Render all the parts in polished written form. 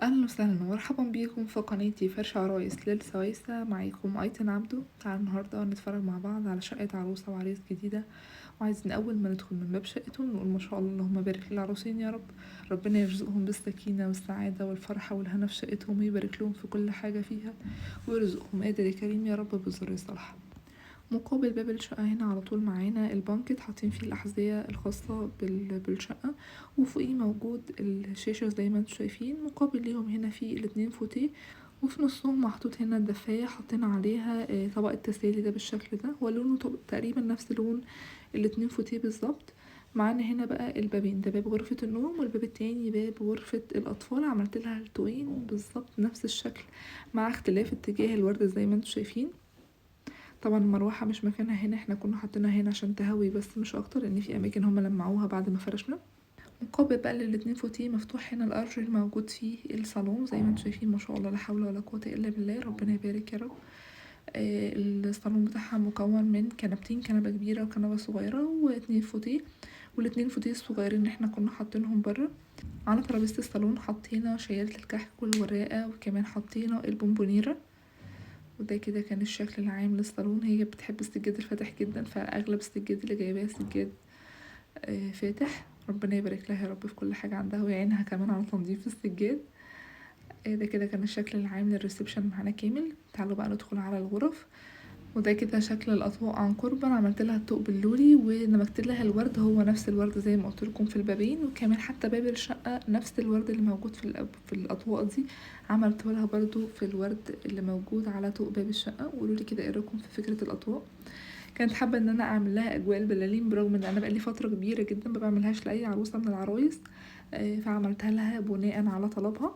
اهلا وسهلا ومرحبا بيكم في قناتي فرش عرايس للسويسة. معاكم ايتن عبده. تعالوا النهارده نتفرج مع بعض على شقة عروسة وعريس جديدة، وعايزين اول ما ندخل من باب شقتهم نقول ما شاء الله اللهم بارك للعروسين يا رب، ربنا يرزقهم بالسكينة والسعادة والفرحة والهنا في شقتهم، ويبارك لهم في كل حاجة فيها، ويرزقهم قادر يا كريم يا رب بالذرية الصالحة. مقابل باب الشقة هنا على طول معانا البانكت حاطين فيه الأحذية الخاصة بالشقة، وفوقيه موجود الشاشة زي ما انتم شايفين. مقابل ليهم هنا في الاتنين فوتيه، وفي نصهم محطوط هنا الدفاية حاطين عليها طبق التسالي ده بالشكل ده، هو لونه تقريبا نفس لون الاتنين فوتيه بالظبط. معانا هنا بقى البابين، ده باب غرفة النوم والباب التاني باب غرفة الأطفال. عملت لها الطوقين بالظبط نفس الشكل مع اختلاف اتجاه الورد زي ما انتم شايفين. طبعا المروحة مش مكانها هنا، احنا كنا حاطينها هنا عشان تهوي بس مش اكتر، لان في اماكن هما لمعوها بعد ما فرشنا. مقابل بقى للاتنين فوتيه مفتوح هنا الارج الموجود فيه الصالون زي ما انتم شايفين، ما شاء الله لا حول ولا قوة الا بالله، ربنا يبارك يا رب. الصالون بتاعها مكون من كنبتين، كنبة كبيرة وكنبة صغيرة واتنين فوتيه، والاتنين فوتيه الصغيرين اللي احنا كنا حاطينهم بره. على ترابيزة الصالون حطينا شيالة الكحك والوراقة، وكمان حطينا البونبونيرة. وده كده كان الشكل العام للصالون. هي بتحب السجاد الفاتح جدا، فاغلب السجاد اللي جايباه سجاد فاتح. ربنا يبارك لها يا رب في كل حاجة عندها ويعينها كمان على تنظيف السجاد. ده كده كان الشكل العام لل reception معانا كامل. تعالوا بقى ندخل على الغرف. وده كده شكل الأطواق عن قرب. انا عملت لها الطوق باللولي ونمكت لها الورد، هو نفس الورد زي ما قلت لكم في البابين، وكمان حتى باب الشقة نفس الورد اللي موجود في الأطواق دي عملته لها برضو في الورد اللي موجود على طوق باب الشقة. وقولوا لي كده ايه رايكم في فكرة الأطواق. كانت حابة ان انا اعمل لها اجواء البلالين، برغم ان انا بقالي فترة كبيرة جدا ما بعملهاش لاي عروسة من العرايس، فعملتها لها بناء على طلبها.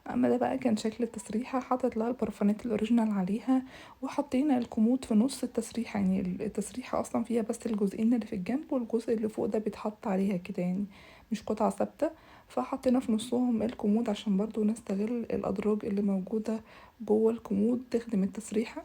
اما ده بقى كان شكل التسريحه، حاطط لها البرفانات ال original عليها، وحطينا الكومود في نص التسريحه. يعني التسريحه اصلا فيها بس الجزئين اللي في الجنب والجزء اللي فوق ده بيتحط عليها كده، يعني مش قطعه ثابته، فحطينا في نصهم الكومود عشان برضو نستغل الادراج اللي موجوده جوه الكومود تخدم التسريحه.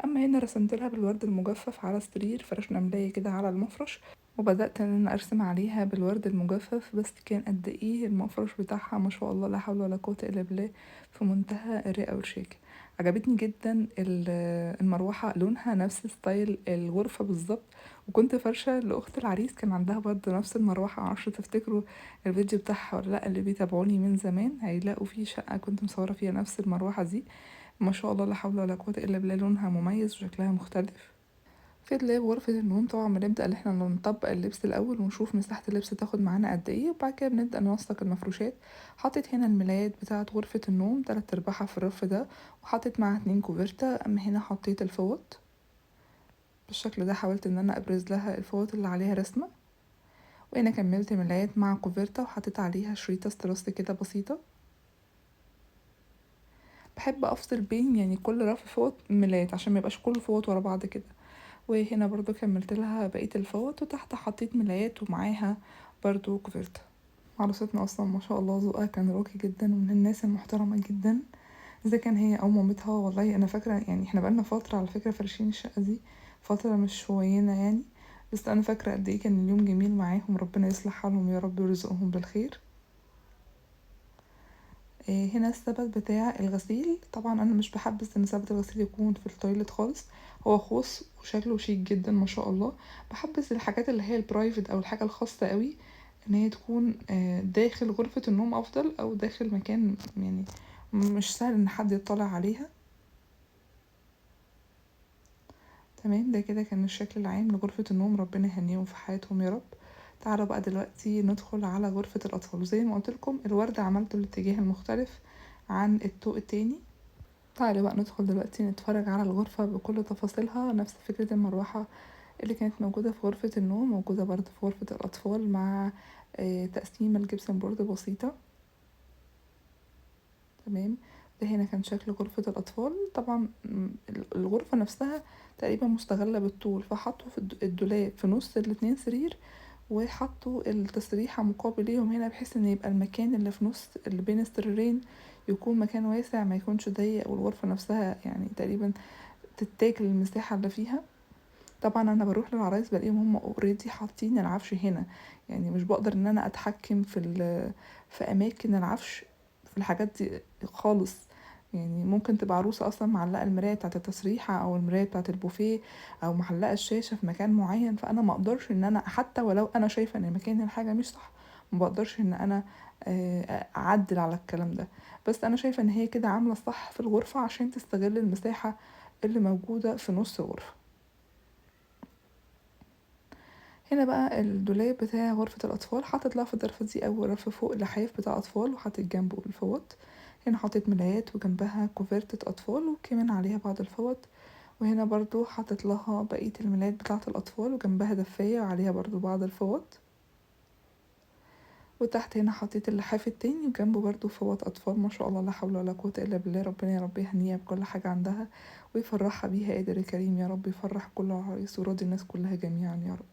اما هنا رسمت لها بالورد المجفف على السرير، فرشنا ملايه كده على المفرش، وبدأت ان انا ارسم عليها بالورد المجفف. بس كان قد ايه المفرش بتاعها ما شاء الله لا حول ولا قوة الا بالله، في منتهى الرقة والشياكة. عجبتني جدا المروحة، لونها نفس style الغرفة بالظبط، وكنت فرشة لأخت العريس كان عندها برضه نفس المروحة. معرفش تفتكروا الفيديو بتاعها ولا لا، اللي بيتابعوني من زمان هيلاقوا فيه شقة كنت مصورة فيها نفس المروحة دي. ما شاء الله لا حول ولا قوة الا بالله، لونها مميز وشكلها مختلف. في دولاب غرفة النوم طبعا بنبدأ ان احنا نطبق اللبس الاول ونشوف مساحة اللبس تاخد معانا قد ايه، وبعد كده بنبدأ نوثق المفروشات. حطيت هنا الملايات بتاعة غرفة النوم 3/4 في الرف ده، وحطيت معاها 2 كوفرتا. اما هنا حطيت الفوط بالشكل ده، حاولت ان انا ابرز لها الفوط اللي عليها رسمة. وهنا كملت ملايات مع كوفرتا وحطيت عليها شريطة استرس كده بسيطة. بحب افصل بين كل رف فوط ملايات عشان ما يبقاش كل فوط ورا بعض كده. وهنا برضو كملت لها بقية الفوط، وتحت حطيت ملايات ومعاها برضو كوفرتا. عروستنا اصلا ما شاء الله ذوقها كان راقي جدا، ومن الناس المحترمة جدا، اذا كان هي او مامتها. والله انا فاكرة احنا بقالنا فترة على فكرة فرشين الشقة دي، فترة مش شوينة يعني، بس انا فاكرة قد ايه كان اليوم جميل معاهم. ربنا يصلح حالهم يا رب ويرزقهم بالخير. هنا السبت بتاع الغسيل، طبعا انا مش بحبذ ان سبت الغسيل يكون في ال toilet خالص، هو خوص وشكله شيك جدا ما شاء الله. بحبذ الحاجات اللي هي ال private او الحاجه الخاصه قوي ان هي تكون داخل غرفه النوم افضل، او داخل مكان مش سهل ان حد يطلع عليها. تمام، ده كده كان الشكل العام لغرفه النوم. ربنا يهنيهم في حياتهم يا رب. تعالوا بقى دلوقتي ندخل على غرفة الأطفال. وزي ما قلت لكم الورد عملته الاتجاه المختلف عن الطوق التاني. تعالوا بقى ندخل دلوقتي نتفرج على الغرفة بكل تفاصيلها. نفس فكرة المروحة اللي كانت موجودة في غرفة النوم موجودة برضه في غرفة الأطفال، مع تقسيم ال gypsum board بسيطة. تمام، ده هنا كان شكل غرفة الأطفال. طبعا الغرفة نفسها تقريبا مستغلة بالطول، فحطوا في الدولاب في نص الاتنين سرير، وحطوا التسريحة مقابل ليهم هنا، بحيث ان يبقى المكان اللي في نص اللي بين السريرين يكون مكان واسع ما يكونش ضيق، والغرفة نفسها تقريبا تتاكل المساحة اللي فيها. طبعا انا بروح للعرايس بلاقيهم هم already حاطين العفش هنا، مش بقدر ان انا اتحكم في اماكن العفش في الحاجات دي خالص. يعني ممكن تبقى عروسة اصلا معلقة المراية بتاعة التسريحة او المراية بتاعة البوفيه او معلقة الشاشة في مكان معين، فانا ما اقدرش ان انا حتى ولو انا شايفة ان مكان الحاجة مش صح ما بقدرش ان انا اعدل على الكلام ده. بس انا شايفة ان هي كده عاملة الصح في الغرفة عشان تستغل المساحة اللي موجودة في نص الغرفة. هنا بقى الدولاب بتاع غرفة الأطفال، حاطط لها في الضرفة دي أول رف فوق لحاف بتاع أطفال، وحاطط جنبه الفوط. هنا حاطط ملايات وجنبها كوفرتة أطفال وكمان عليها بعض الفوط. وهنا برضو حاطط لها بقية الملايات بتاعة الأطفال وجنبها دفاية وعليها برضو بعض الفوط. وتحت هنا حطيت اللحاف التاني وجنبه برضو فوط أطفال. ما شاء الله لا حول ولا قوة إلا بالله، ربنا يا رب يهنيها بكل حاجة عندها ويفرحها بيها قادر كريم يا رب، يفرح كل عريس وراضي الناس كلها جميعا يا رب.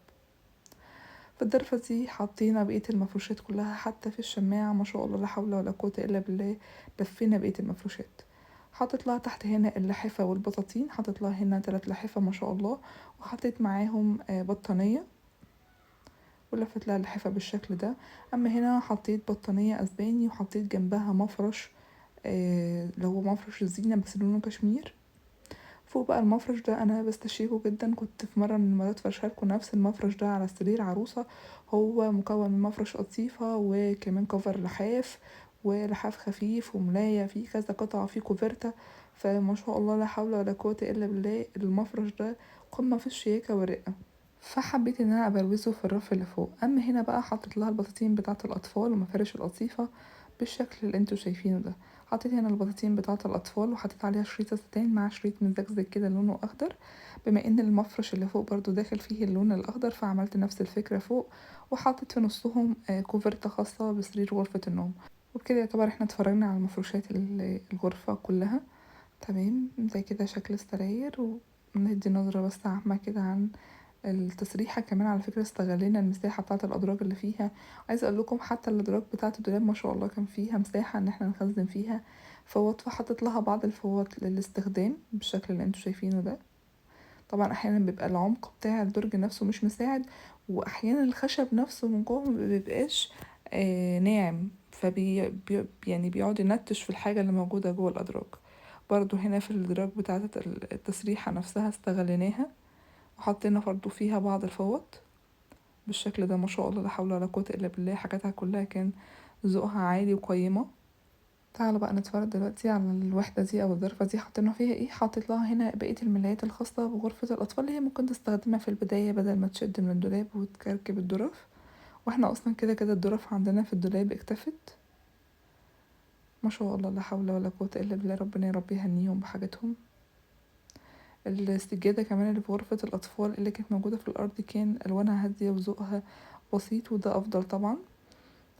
في الضرفة دي حطينا بقية المفروشات كلها، حتى في الشماعة ما شاء الله لا حول ولا قوة إلا بالله لفينا بقية المفروشات. حطيت لها تحت هنا اللحافة والبطاطين، حطيت لها هنا 3 لحافة ما شاء الله، وحطيت معاهم بطانية ولفت لها اللحافة بالشكل ده. أما هنا حطيت بطانية أسباني وحطيت جنبها مفرش، اللي هو مفرش الزينة بس لونه كشمير. فوق بقى المفرش ده انا بستشيكه جدا، كنت في مره من المرات فرشالكوا نفس المفرش ده على سرير عروسه. هو مكون من مفرش قطيفه وكمان كفر لحاف ولحاف خفيف وملايه فيه كذا قطعه فيه كوفرتا، فما شاء الله لا حول ولا قوه الا بالله المفرش ده قمه في الشياكه والرقه، فحبيت ان انا ابروزه في الرف اللي فوق. اما هنا بقى حطيت لها البطاطين بتاعه الاطفال ومفارش القطيفه بالشكل اللي انتوا شايفينه ده. حطيت هنا البطاطين بتاعه الاطفال وحطيت عليها شريط ستان مع شريط مزجزج كده لونه اخضر، بما ان المفرش اللي فوق برضو داخل فيه اللون الاخضر فعملت نفس الفكره فوق، وحطيت في نصهم كوفرتة خاصه بسرير غرفه النوم. وبكده يعتبر احنا اتفرجنا على المفروشات الغرفه كلها. تمام، زي كده شكل السراير، وندي نظره بس عامه كده عن التسريحه. كمان على فكره استغلينا المساحه بتاعه الادراج اللي فيها، عايزه اقول لكم حتى الادراج بتاعه الدولاب ما شاء الله كان فيها مساحه ان احنا نخزن فيها فوط، فحطيت لها بعض الفوط للاستخدام بالشكل اللي انتوا شايفينه ده. طبعا احيانا بيبقى العمق بتاع الدرج نفسه مش مساعد، واحيانا الخشب نفسه من جوه ما بيبقاش ناعم، فبي يعني بيقعد ينتش في الحاجه اللي موجوده جوه الادراج. برضو هنا في الادراج بتاعه التسريحه نفسها استغليناها وحطينا برضو فيها بعض الفوط بالشكل ده. ما شاء الله لا حول ولا قوة إلا بالله، حاجاتها كلها كان ذوقها عالي وقيمة. تعالوا بقى نتفرج دلوقتي على الوحدة دي أو الظرفة دي حطينا فيها ايه. حطيت لها هنا بقية الملايات الخاصة بغرفة الأطفال اللي هي ممكن تستخدمها في البداية بدل ما تشد من الدولاب وتكركب الظرف، واحنا أصلا كده كده الظرف عندنا في الدولاب اكتفت. ما شاء الله لا حول ولا قوة إلا بالله، ربنا يا رب يهنيهم بحاجتهم. السجادة كمان اللي في غرفة الأطفال اللي كانت موجودة في الأرض كان ألوانها هادية وذوقها بسيط، وده أفضل طبعا.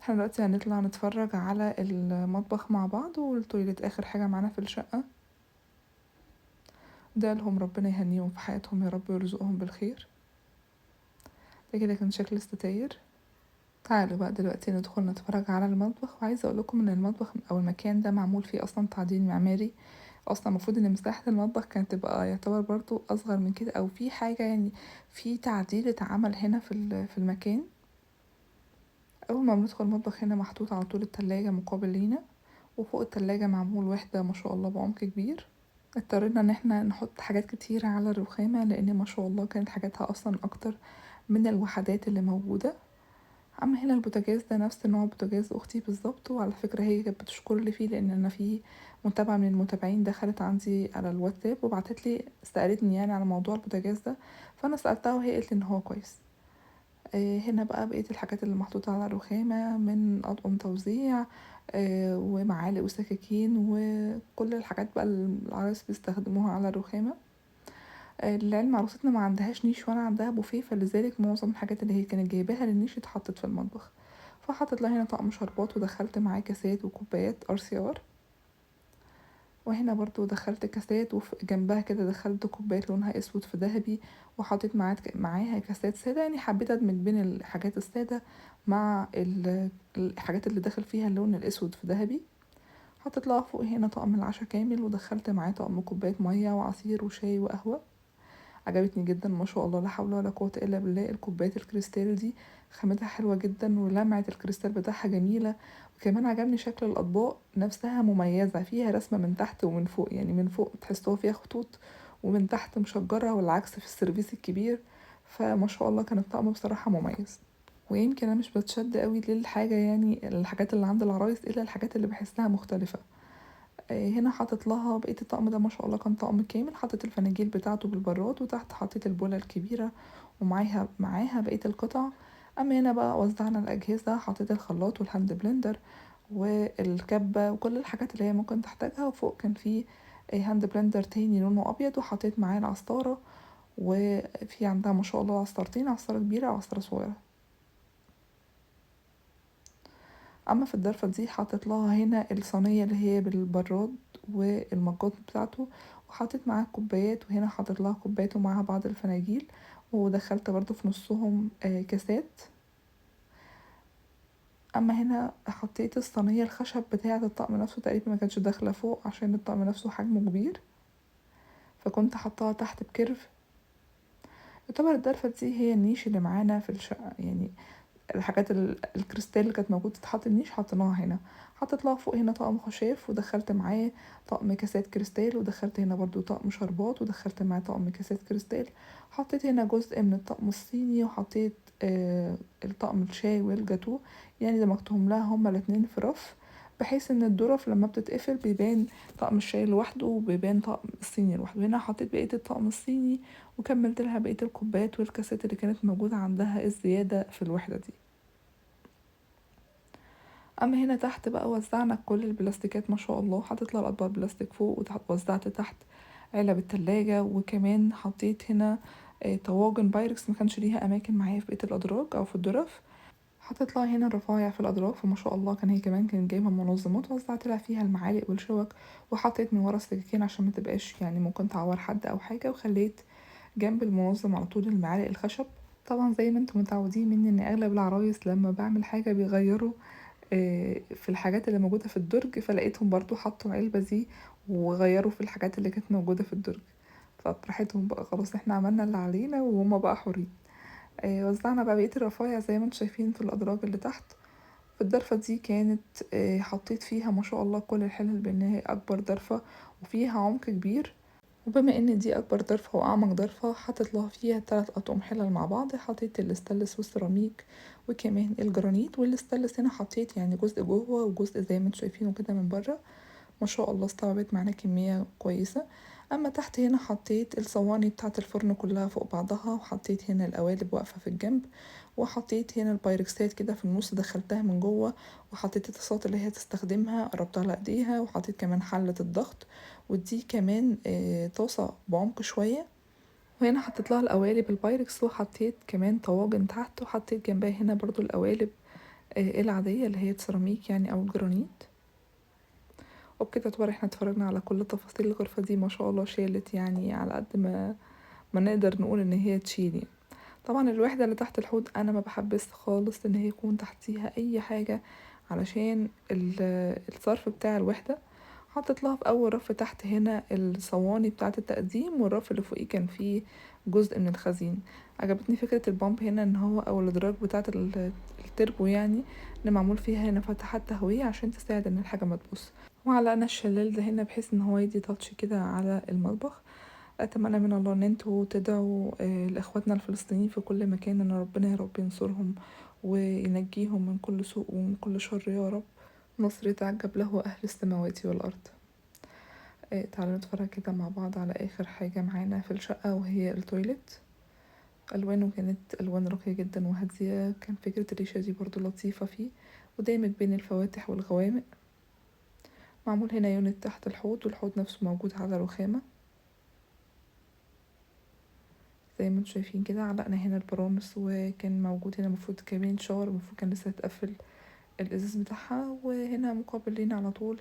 احنا دلوقتي هنطلع نتفرج على المطبخ مع بعض والتويليت، آخر حاجة معانا في الشقة. ده لهم ربنا يهنيهم في حياتهم يا رب ويرزقهم بالخير. ده كده كان شكل الستاير. تعالوا بقى دلوقتي ندخل نتفرج على المطبخ. وعايزة اقول لكم ان المطبخ او المكان ده معمول فيه اصلا تعديل معماري، اصلا المفروض ان مساحة المطبخ كانت تبقى يعتبر برضو اصغر من كده، او في حاجة يعني في تعديل اتعمل هنا في المكان. اول ما بندخل المطبخ هنا محطوط على طول التلاجة مقابل لينا، وفوق التلاجة معمول وحدة ما شاء الله بعمق كبير. اضطرينا ان احنا نحط حاجات كتير على الرخامة لان ما شاء الله كانت حاجاتها اصلا اكتر من الوحدات اللي موجودة. اما هنا البوتاجاز ده نفس نوع بوتاجاز اختي بالظبط، وعلى فكرة هي كانت بتشكر لي فيه لان انا في متابعة من المتابعين دخلت عندي على الواتساب وبعتت لي سألتني على موضوع البوتاجاز ده، فانا سألتها وهي قالت لي ان هو كويس. هنا بقى بقية الحاجات اللي محطوطة على الرخامة من أطقم توزيع، ومعالق وسكاكين وكل الحاجات بقى اللي العرايس بيستخدموها على الرخامة. للعلم عروستنا ما عندهاش نيش ولا عندها بوفيه، فلذلك معظم الحاجات اللي هي كانت جايباها للنيش اتحطت في المطبخ. فحطت لها هنا طقم شربات ودخلت معاه كاسات وكوبايات ار سي ار، وهنا برضو دخلت كاسات وجنبها كده دخلت كوبايات لونها اسود في ذهبي، وحطيت معاها كاسات ساده. حبيت ادمج بين الحاجات الساده مع الحاجات اللي داخل فيها اللون الاسود في ذهبي. حطيت لها فوق هنا طقم العشاء كامل ودخلت معاه طقم كوبايات ميه وعصير وشاي وقهوه. عجبتني جدا ما شاء الله، لا حول ولا قوة الا بالله. الكوبايات الكريستال دي خامتها حلوة جدا، ولمعه الكريستال بتاعها جميلة، وكمان عجبني شكل الاطباق نفسها مميزة، فيها رسمه من تحت ومن فوق، يعني من فوق تحسوها فيها خطوط ومن تحت مشجره، والعكس في السيرفيس الكبير. فما شاء الله كان الطقم بصراحة مميز. ويمكن انا مش بتشد قوي للحاجة، يعني الحاجات اللي عند العرايس، الا الحاجات اللي بحسها مختلفة. هنا حاطط لها بقية الطقم ده ما شاء الله كان طقم كامل، حطيت الفناجيل بتاعته بالبراد، وتحت حطيت البوله الكبيرة ومعاها بقية القطع. اما هنا بقى وزعنا الاجهزة، حطيت الخلاط وال hand blender والكبه وكل الحاجات اللي هي ممكن تحتاجها، وفوق كان في hand blender تاني لونه ابيض، وحطيت معاه العصاره، وفي عندها ما شاء الله عصارتين، عصارة كبيرة وعصاره صغيرة. اما في الضرفه دي حطيت لها هنا الصينية اللي هي بالبراد والمجات بتاعته، وحطيت معاها كوبايات، وهنا حطيت لها كوبايات ومعاها بعض الفناجيل، ودخلت برضو في نصهم كاسات. اما هنا حطيت الصينية الخشب بتاعه الطقم نفسه، تقريبا ما كانتش داخله فوق عشان الطقم نفسه حجمه كبير، فكنت حطاها تحت ب curve. يعتبر الضرفه دي هي النيش اللي معانا في الشقة، يعني الحاجات الكريستال اللي كانت موجودة تتحط النيش حطيناها هنا. حطيت لها فوق هنا طقم خشاف، ودخلت معاه طقم كاسات كريستال، ودخلت هنا برضو طقم شربات، ودخلت معاه طقم كاسات كريستال. حطيت هنا جزء من الطقم الصيني، وحطيت الطقم الشاي والجاتو، يعني دمجتهم لها هما الاتنين في رف، بحيث ان الظرف لما بتتقفل بيبان طقم الشاي لوحده وبيبان طقم الصيني لوحده. هنا حطيت بقية الطقم الصيني، وكملت لها بقية الكوبايات والكاسات اللي كانت موجودة عندها الزيادة في الوحدة دي. اما هنا تحت بقى وزعنا كل البلاستيكات ما شاء الله، حطيت لها الاطباق البلاستيك فوق، ووزعت تحت علب التلاجة، وكمان حطيت هنا طواجن بايركس ما كانش ليها اماكن معايا في بقية الادراج او في الدرف. حطيت لها هنا الرفايع في الادراج، فما شاء الله كان هي كمان كانت جايبه منظمات، وزعت لها فيها المعالق والشوك، وحطيت من ورا السكاكين عشان ما تبقاش يعني ممكن تعور حد او حاجة، وخليت جنب المنظم على طول المعالق الخشب. طبعا زي ما انتم متعودين مني ان اغلب العرايس لما بعمل حاجة بيغيروا في الحاجات اللي موجودة في الدرج، فلقيتهم برضو حطوا علبة دي وغيروا في الحاجات اللي كانت موجودة في الدرج، فبراحتهم بقى خلاص احنا عملنا اللي علينا وهما بقى حرين. وزعنا بقى بقية الرفايع زي ما انتم شايفين في الأدراج اللي تحت. في الضرفة دي كانت حطيت فيها ما شاء الله كل الحلل، بان هي أكبر ضرفة وفيها عمق كبير، وبما ان دي اكبر ضرفة واعمق ضرفة حطيت لها فيها 3 اطقم حلل مع بعض. حطيت الاستانلس والسيراميك وكمان الجرانيت، والاستانلس هنا حطيت يعني جزء جوه وجزء زي ما انتم شايفينه كده من بره، ما شاء الله استوعبت معانا كمية كويسة. اما تحت هنا حطيت الصواني بتاعة الفرن كلها فوق بعضها، وحطيت هنا القوالب واقفة في الجنب، وحطيت هنا البايركسات كده في النص دخلتها من جوه، وحطيت الطاسات اللي هي تستخدمها قربتها لايديها، وحطيت كمان حلة الضغط، ودي كمان طاسة بعمق شوية. وهنا حطيت لها القوالب البايركس، وحطيت كمان طواجن تحت، وحطيت جنبها هنا برضو القوالب العادية اللي هي سيراميك يعني او الجرانيت. وبكده يعتبر احنا اتفرجنا على كل تفاصيل الغرفة دي، ما شاء الله شالت يعني على قد ما نقدر نقول ان هي تشيل يعني. طبعا الوحدة اللي تحت الحوض انا ما بحبس خالص ان هي يكون تحتيها اي حاجة علشان الصرف بتاع الوحدة. حطيت لها في اول رف تحت هنا الصواني بتاعة التقديم، والرف اللي فوقيه كان فيه جزء من الخزين. عجبتني فكرة ال pump هنا ان هو او الادراج بتاعة التربو يعني اللي معمول فيها هنا فتحات تهوية عشان تساعد ان الحاجة ما تبوظ. وعلقنا الشلال ده هنا بحيث ان هو يدي touch كده على المطبخ. اتمنى من الله ان انتوا تدعوا لاخواتنا الفلسطينيين في كل مكان ان ربنا يا رب ينصرهم وينجيهم من كل سوء ومن كل شر يا رب. نصر يتعجب له اهل السماوات والارض. تعالوا نتفرج كده مع بعض على اخر حاجة معانا في الشقة وهي ال toilet. الوانه كانت الوان راقية جدا وهادية، كان فكرة الريشة دي برضو لطيفة فيه، ودامج بين الفواتح والغوامق. معمول هنا unit تحت الحوض، والحوض نفسه موجود على رخامة زي ما انتم شايفين كده. علقنا هنا البرانس، وكان موجود هنا المفروض كمان shower، المفروض كان لسه هتقفل الازاز بتاعها. وهنا مقابل لينا على طول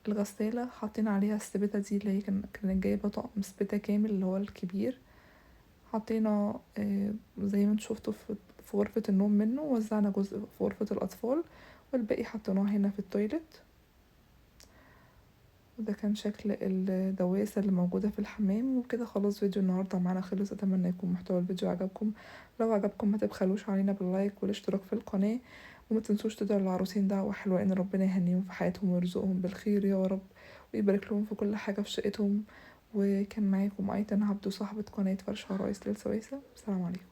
الغسالة، حاطين عليها السبتة دي اللي هي كانت جايبة طقم سبتة كامل اللي هو الكبير. حطينا زي ما انتم شفتوا في غرفة النوم منه، وزعنا جزء في غرفة الأطفال والباقي حطيناه هنا في ال toilet. وده كان شكل الدواسة اللي موجودة في الحمام. وبكده خلاص فيديو النهاردة معانا خلص. اتمنى يكون محتوى الفيديو عجبكم. لو عجبكم ما تبخلوش علينا بال like والاشتراك في القناة، وما تنسوش تدعوا العروسين دعوة حلوة ان ربنا يهنيهم في حياتهم ويرزقهم بالخير يا رب، ويبارك لهم في كل حاجة في شقتهم. وكان معاكم ايتن عبدو صاحبة قناة فرش عرايس للسويسة. السلام عليكم.